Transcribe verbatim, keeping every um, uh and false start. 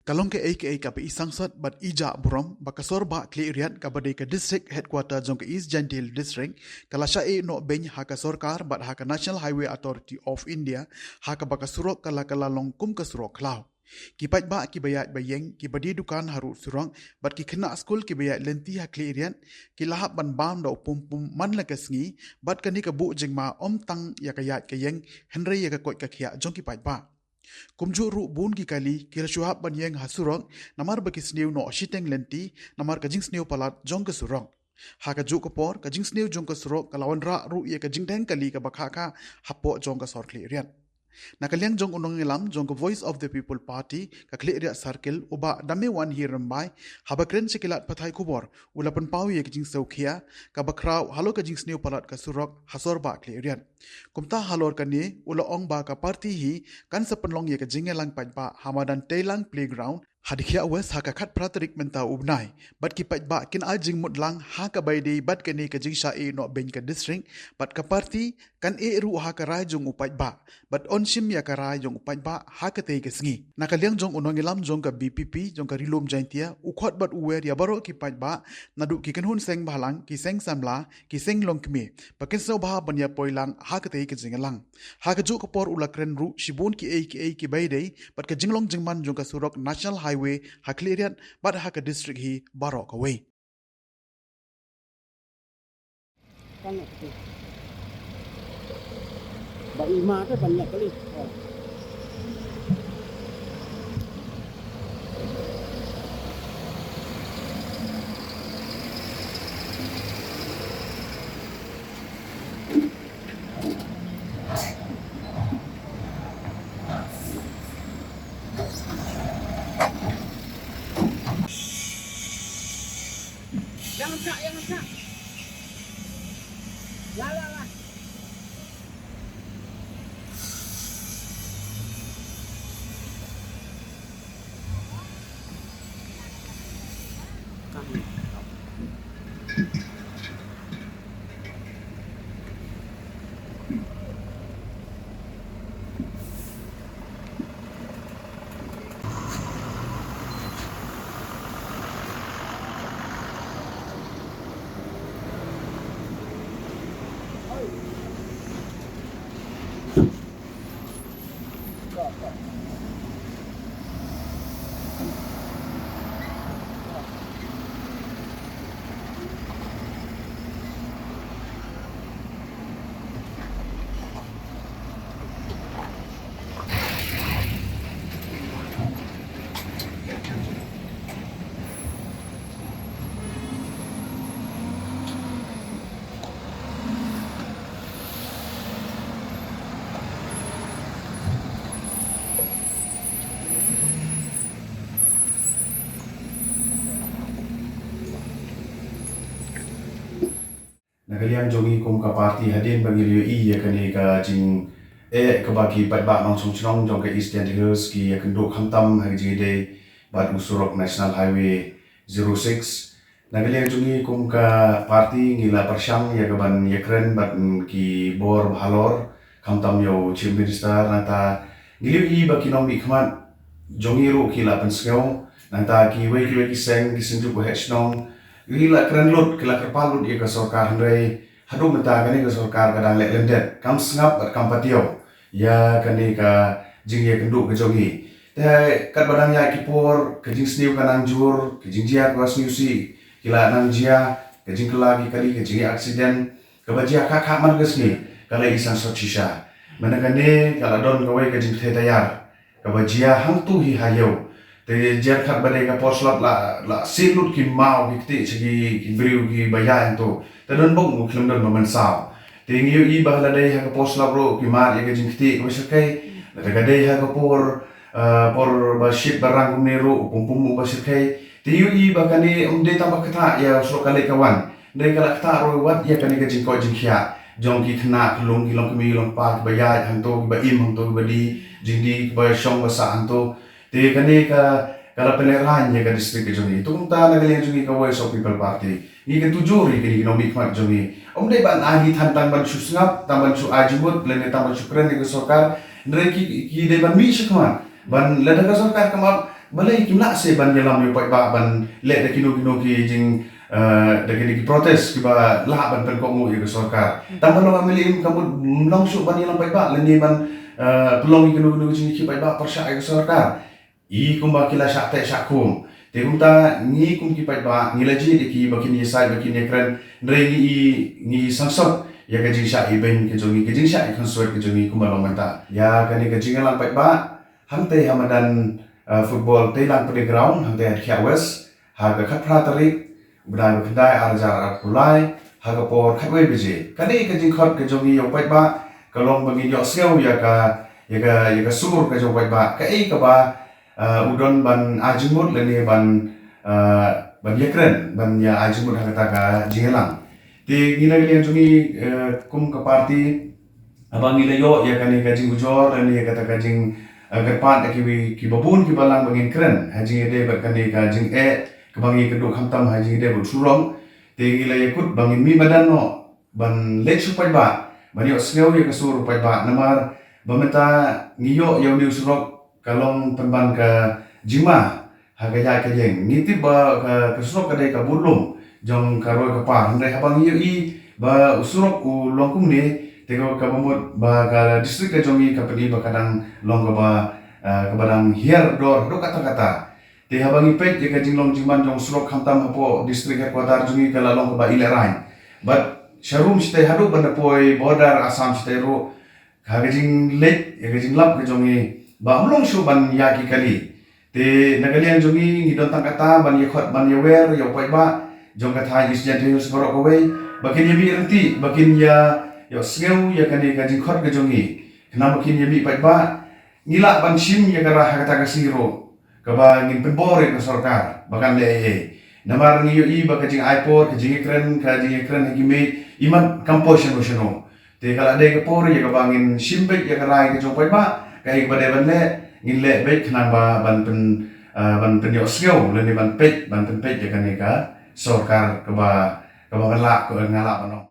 Ka long kaei kaei kaba i sangsot bad i jah burom ba ka sor Bah Khliehriat kaba dei ka district headquarter jong ka East Jaintia Hills District ka la shah ïeh noh beiñ ha ka sorkar bad ha ka National Highway Authority of India, ha kaba ka surok ka la ka la long kum ka surok khlaw. Ki paidbah kiba ïaid ba ïeng, kiba die dukan harud surok bad ki khynnah skul kiba ïaid lynti ha Khliehriat ki la hap ban bam da u pum pum man la ka sngi, bad kane ka buh jingma ym tang ïa ka ïaid ka ïeng hynrei ïa ka koit ka khiah jong ki paidbah. Kumjuh ruh bun ki kali ki la shu hap ban ïeng ha surok namar ba ki sniew noh shiteng lynti namar ka jingsniew palat jong ka surok. Ha kajuh ka por ka jingsniew jong ka surok ka la wanrah ruh ïa ka jingdheng kali kaba khah khah hapoh jong ka sor Khliehriat. Na ka liang jong u nongïalam jong ka Voice of the People Party ka Khliehriat Circle, u Bah Damewanhi Rymbai, haba kren sha ki lad pathai khubor u la pynpaw ïa ka jingsngewkhia kaba khraw halor ka jingsniew palat ka surok ha sor Bah Khliehriat. Kumta halor kane u la ong ba ka party hi kan sa pynlong ïa ka jingïalang paidbah ha madan Teilang Playground ha Dkhiah West ha ka khatphra tarik mynta u bnai, bad ki paidbah kin ai jingmut lang ha kaba ïadei bad kane ka jingshah ïeh noh beiñ ka district, bad ka party kan ïeh ruh ha ka rai jong u paidbah bad yn shim ïa ka rai jong u paidbah ha katei ka sngi. Na ka liang jong u nongïalam jong ka V P P jong ka Ri Lum Jaiñtia u khot bad u wer ïa baroh ki paidbah naduh ki kynhun seng bhalang, ki seng samla, ki seng longkmie ba kin sngewbha ban ïa poi lang ha katei ka jingïalang. Ha kajuh ka por u la kren ruh shibun kiei kiei kiba ïadei bad ka jinglong jingman jong ka surok National Highway ha Khliehriat bad ha ka district hi baroh kawei. Ba i ma te ban ïa kali. Jangan kak, jangan kak. Lah, lah, lah. Na ka liang jong ngi kum ka party, hadien ba ngi la ïohi ïa kane ka jingeh kaba ki paidbah nongshong shnong jong ka East Jaintia Hills ki ïakynduh khamtam ha ka jingïadei bad u surok National Highway zero six. Na ka liang jong ngi kum ka party ngi la pyrshang ïa ka ban ïakren bad, mm, ki bor ba halor, khamtam ïa u Chief Minister, nangta ngi la ïohi ba ki nongmihkhmat jong ngi ruh ki la pynsngew, nangta kiwei kiwei ki seng, ki seng jong u heh shnong, ki la kren lut, ki la kyrpad lut ïa ka sorkar, hynrei haduh mynta kane ka sorkar ka dang leh lyndet, kam sngap bad kam patiaw ïa kane ka jingïakynduh ka jong ngi. Te katba dang ïaid ki por, ka jingsniew ka nang jur, ka jingjia ka sniew sih ki la nang jia, ka jingkylla ki kali, ka jingïa accident kaba jia khah khah man ka sngi ka la i sangsot shisha. Mynta kane ka la don kawei ka jingtheh tayar kaba jia hangtu hi ha ïew. Te jia khat ba dei ka por slap la, la siew lut ki maw ki ktieh sha ki, ki briew kiba ïaid hangtu. Te don bok u khlem don ba mynsaw. Te ngi ïohi ba la dei ha ka por slap ruh ki mad ïa ka jingktieh kaba shyrkhei. Lada ka dei ha ka por, eh, por ba shit ba rang kumne ruh, u pum pum u ba shyrkhei. Te ngi ïohi ba kane ym dei tang ba ktah ïa u surok ka leit ka wan. Dei ka la ktah ruh wat ïa kane ka jingkoit jingkhiah jong ki khynnah ki long, ki longkmie longkpa kiba ïaid hangto, kiba im hangto, kiba die jingdie, kiba shong ba sah hangto. Te kane ka, ka la pynlehraiñ ïa ka district ka jong ngi. Te kumta na ka liang jong ngi ka Voice of People Party ngi kyntu jur ïa kine ki nongmihkhmat jong ngi. Ym dei ban ai hi than tang ban shu sngap, tang ban shu ai jingmut lane tang ban shu kren ïa ka sorkar. Hynrei ki, ki dei ban mih shakhmat ban lada ka sorkar kam ap Balei kim lah shuh ban ïalam ïa u paidbah ban leh da kino kino ki jing, eh, da kino ki protest kiba lah ban pynkohnguh ïa ka sorkar. Tang ban long MLA ka mut ym long shuh ban ïalam paidbah lane ban, eh, pynlong ïa kino kino ki jing ki paidbah pyrshah ïa ka sorkar. I kumba ki la shah teh shah khum. Te kumta ngi kum ki paidbah ngi la jied ïa ki ba kin ïasaid ba kin ïakren. Hynrei ngi i ngi sangsot ïa ka jingshah ibeiñ ka jong ngi, ka jingshah ikhunswet ka jong ngi kumba long mynta. Ïa kane ka jingïalang paidbah hangtei ha madan, eh, football Teilang Playground hangtei ha Dkhiah West ha ka khatphra tarik u bnai ba khyndai ar hajar arphew lai ha ka por khatwei baje. Kane ka jingkhot ka jong ngi ïa u paidbah ka long ba ngin ïohsngew ïa ka, ïa ka, ïa ka sur ka jong u paidbah. Kaei kaba, eh, u don ban ai jingmut lane ban, eh, ban ïakren, ban ïa ai jingmut ha kata ka jingïalang. Te ngi na ka liang jong ngi, eh, kum ka party, haba ngi la ïoh ïa kane ka jingujor lane ïa kata ka jing, eh, kyrpad ïa kiwei kiba bun kiba lang ba ngin kren ha jingïadei bad kane ka jingeh kaba ngi kynduh khamtam ha jingïadei bad u surok. Te ngi la ïakut ba ngin mih madan noh ban leit sha u paidbah, ban ïohsngew ïa ka sur u paidbah namar ba mynta ngi ïoh ïa une u surok ka long pynban ka jingma ha ka ïaid ka ïeng. Ngi tip ba ka, ka surok ka dei ka budlum jong ka roi ka par. Hynrei haba ngi ïohi ba u surok u long kumne, te ka, kaba mut ba ka district ka jong ngi ka pyni ba ka dang long kaba, eh, kaba dang hiar dor haduh katta katta. Te haba ngi peit ïa ka jinglong jingman jong u surok khamtam hapoh district headquarter jong ngi ka la long kaba i lehrain. Bad sharum shatei haduh ban da poi border Assam shatei ruh, ha ka jingleit ïa ka jinglap ka jong ngi ba ym long shuh ban ïa ki kali. Te na ka liang jong ngi ngi don tang kata ban ïakhot ban ïawer ïa u paidbah jong ka thaiñ East Jaintia Hills baroh kawei ba kin ïa mih ryntih, ba kin ïa, ïohsngew ïa kane ka jingkhot ka jong ngi. Khnang ba kin ïa mih paidbah, ngi lah ban shim ïa ka rai ha kata ka sngi ruh kaba ngin pynbor ïa ka sorkar ba kan leh ei ei. Namar ngi ïohi ba ka jingai por, ka jingïakren, ka jingïakren ha ki miej imat kam poi shano shano. Te ka la dei ka por ïa kaba ngin shim beit ïa ka rai ka jong u paidbah, kaei kaba dei ban leh ngin leh beit khnang ba ban pyn, ah, ban pynïohsngew lane ban peit, ban pynpeit ïa kane ka sorkar kaba, kaba nga lah, kaba nga lah ban ong.